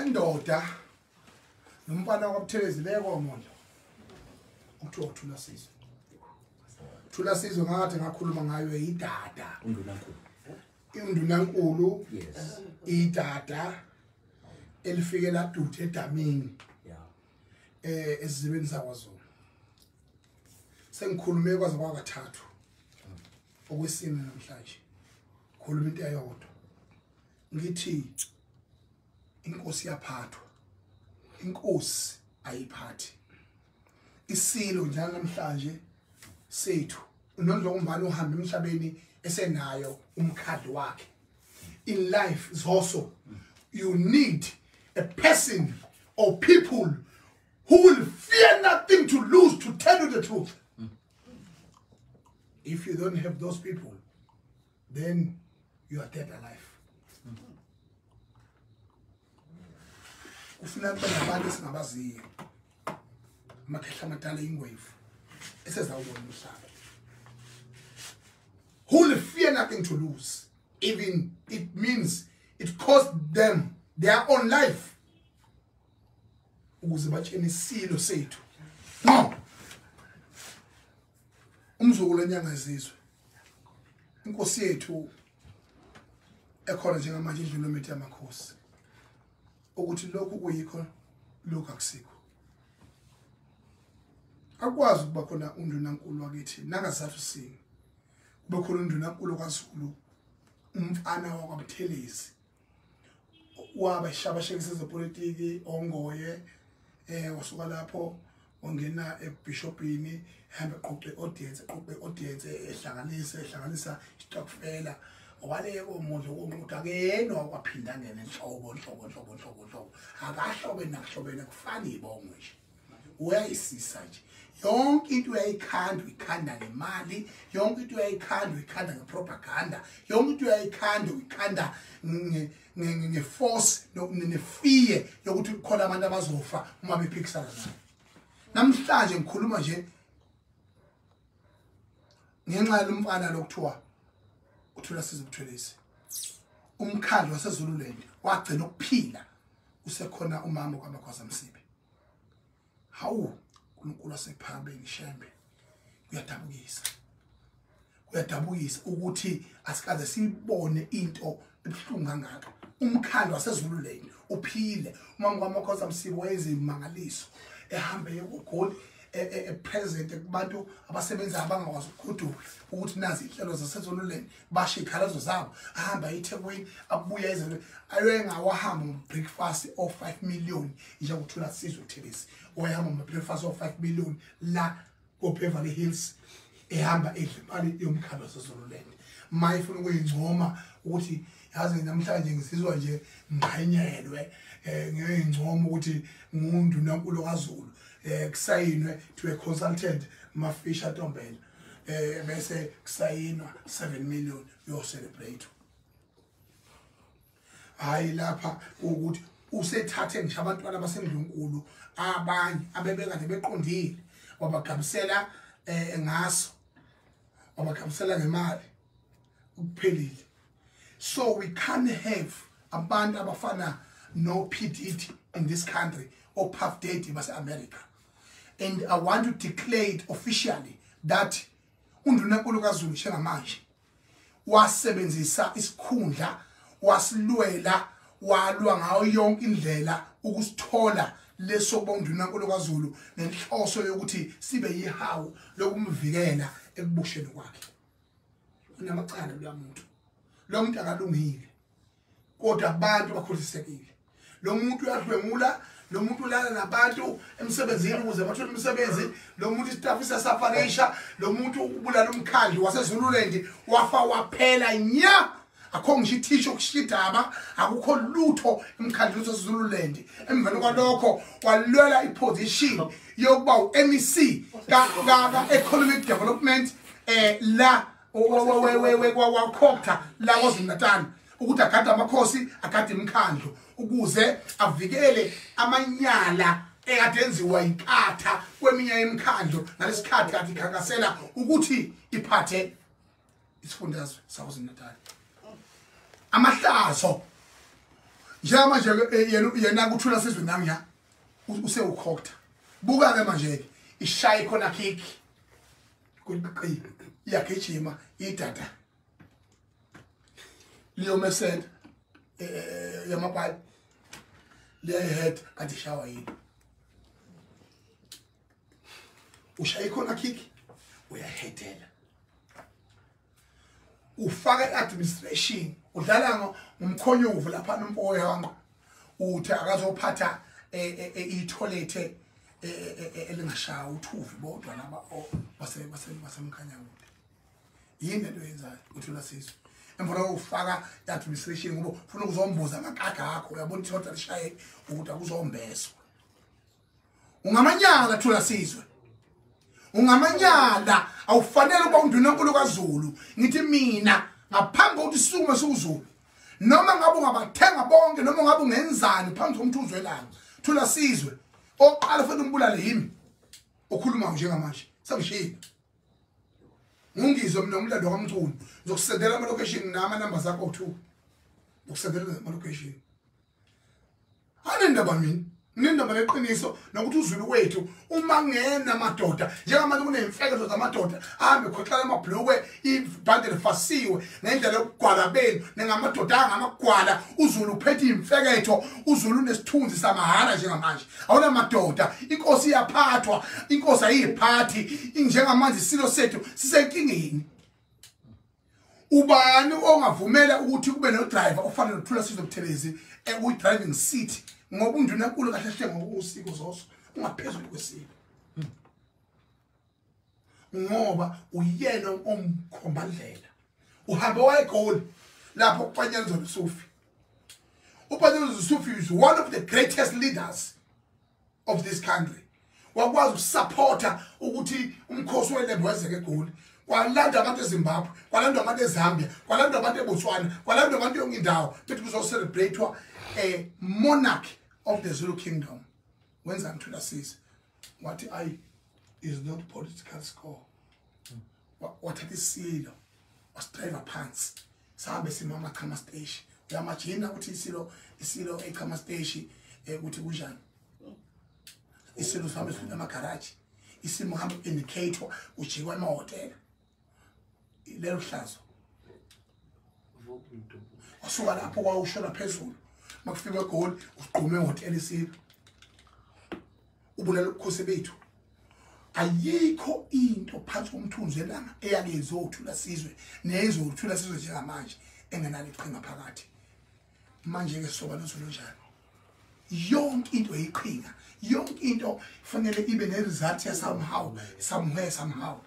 Kunendoda nomfana wakwaButhelezi lekomondo okuthiwa uThula Sizwe. Thula Sizwe ngakade ngakhuluma ngayo idada. Undunankulu. Undunankulu. Yes. Idada elifike laduthe edamini. Yeah. Esizibeni sakwaZulu. Sengikhulume kwaze kwakathathu. Okwesine namhlanje. Khuluma into eyodwa. Ngithi inkosi yaphathwa. Inkosi ayiphathi. Isilo njalo namhlanje sethu uNondlokumbane uhamba emhlabeni esenayo umkhadlo wakhe. In life is also you need a person or people who will fear nothing to lose to tell you the truth. If you don't have those people, then you are dead alive. Ufuna kube nabantu esingabaziyo. Amakhehla amadala ingwevu esezawubona umhlaba. Who will fear nothing to lose, even it means it cost them their own life. Ukuze batshene isilo sethu. No. Umzukulu enyanga izizwe. Inkosi yethu ekhona njengamanje indlulomethe yamakhosi. Ukuthi lokhu kuyikho lokhu akusikho. Akwazi ukuba khona undunankulu wakithi nangazathu sini. Kube khona undunankulu kaZulu umfana wakwaButhelezi. Waba shabashekisa ezepolitiki ongoye wasuka lapho wangena eBishopini ehamba eqoqe audience ehlanganisa istokfela waleko umuntu konquda akuyena wakwaphinda ngene enhlobo akahlobe nakuhlobene kufana ibongo nje uyayisisa nje yonke into uyayikhanda uyikhanda ngemali yonke into uyayikhanda uyikhanda ngepropaganda yonke into uyayikhanda uyikhanda ngeforce nefear yokuthi kukhona abantu abazofa uma bephikisana naye. Namhlanje ngikhuluma nje ngenxa yalomfana lokuthiwa uThula Sizwe Buthelezi. Umkhandlu waseZululand wagcina ukuphila usekhona umama kwaMakhwaza Msibi. Hawu uNkulunkulu wasephameni shembe. Kuyadabukisa. Kuyadabukisa ukuthi asikaze sibone into ebuhlungu kangaka. Umkhandlu waseZululand uphile. Umama kwaMakhwaza Msibi wayezimangaliso ehambe yokugoli epresent kubantu abasebenza abangakwazi ukugoduka ukuthi nazi inhlelo zaseZululand basho ikhalazo zabo ahamba eThekwini abuya ezweni ayengawahamba ngo breakfast of 5 million njengoThula Sizwe Buthelezi wayehamba ngo breakfast of 5 million la ko Beverly Hills ehamba edla imali yomkhandlu waseZululand. Mayifuna ukuyingcoma ukuthi yazi namhlanje ngisizwa nje ngiqhenyelwe ngiyingcoma ukuthi ngundunankulu kaZulu kusayinwe to a consultant Mafisha Ntombela bese kusayinwa 7 million yo celebrate. Hayi lapha ukuthi usethathe ngisho abantwana basendlunkulu abanye abebekade beqondile wabagabisela ngaso wabagabisela ngemali ukuphelile. So we can't have abantu abafana no PDD in this country or Puff Daddy base America. And I want to declare it officially that undunankulu kaZulu njengamanje wasebenzisa isikhundla wasilwela walwa ngayo yonke indlela ukusithola leso kuba undunankulu kaZulu nenhloso yokuthi sibe yihawu lokumvikela ekubusheni kwakhe. Unamacala lo muntu. Lo muntu akalungile. Kodwa abantu bakhohlisekile. Lo muntu uyadlwengula, lo muntu ulala nabantu emsebenzini ukuze bathole umsebenzi, lo muntu istaff siyasafarisha, lo muntu ubulala umkhandlu waseZululand wafa waphela nya. Akho ngisho ithisho kushidaba, akukho lutho emkhandlwini waseZululand. Emveni kwalokho walwela iposition yokuba uMEC ka Economic Development la wakhokha la KwaZulu-Natal ukuthi agade amakhosi agade imikhandlu ukuze avikele amanyala ekade enziwa inkatha kweminye imikhandlu ngalesikhathi kade ikhankasela ukuthi iphathe isifundazwe saKwaZulu-Natal. Amahlazo Njengamanje yena kuthula sizwe nangiya usewukhokta. Buka ke manje ishaya khona kick. Kuqi iyagijima idada. Liyo mesend yamapali. Liya head kanti ishawa yini. Ushaya khona kick uyahedela. Ufaka administration udlala ngomkhonyovu lapha nompoya wangu uthi akazophatha i-toilet elingashaya uthuvi bodwa laba basemkhanyakude. Yini lento yenzayo uthula sizwe emva kokufaka i-administration ngoba ufuna ukuzombuza amakaka akho uyabona ithoda lishaye ukuthi akuzombeswa. Ungamanyala thula sizwe. Ungamanyala awufanele ukuba undunankulu kaZulu. Ngithi mina ngaphambi kokuthi sisukume sikuZulu noma ngabe ungabathenga bonke noma ngabe ungenzani phambi komthunzi welanga thula sizwe oqala futhi umbulale yimi okhuluma njengamanje sengishilo. Ngungizwe mina umlando kaMchunu ngizokusendela ama location nama numbers akho 2 ngizokusendela ama location. Anendaba mina nindaba leqiniso nokuthi uZulu wethu uma ngena amadoda njengamanje kunemfekezo zamadoda ahambe khohlala amabhlukwe ibhande lifasiwe ngendlela yokugwala benu nengamadoda angamagwala. uZulu uphethe imfeketho, uZulu unesithunzi samahhala njengamanje awuna madoda. Inkosi iyaphathwa, inkosi ayiphathi njengamanje isilo sethu sisenkingeni. Ubani ongavumela ukuthi kube no driver ofana noThula Sizwe Buthelezi ekuyi driving seat ngoba undunankulu kahle hle ngokusiko zoso ungaphezulu kwesilo ngoba uyena omkhombandlela. Uhambe wayeGoli lapho kuPanyazo Lesufi. uPanyazo Lesufi is one of the greatest leaders of this country. Wakwazi ukusupporta ukuthi umkhosi welembe wezeke eGoli. Kwalanda abantu eZimbabwe, kwalanda abantu eZambia, kwalanda abantu eBotswana, kwalanda abantu yonke indawo bethi kuzocelebratewa a monarch of the Zulu kingdom. Wenza Mthula Sizwe wathi I is not political score. Wathatha isilo wasidrive phansi sahambe sima Chama station. Uyamajina ukuthi isilo eChama station ukuthi kunjani. Isilo sihambe sifuna amagaraji, isimo hamba indicator ujikwa emahhotela. Lelo hlazo wasuka lapho wawushona phezulu makufika eGoli usigqume ehhotela isilo ubulala ubukhosi bethu. Ayikho into phansi komthunzi welanga eyake Thula Sizwe nezothula sizwe njengamanje engenalo iqhinga phakathi. Manje ke soba noZulu njani? Yonke into iyiqhinga, yonke into kufanele ibe ne result ya somehow somewhere somehow.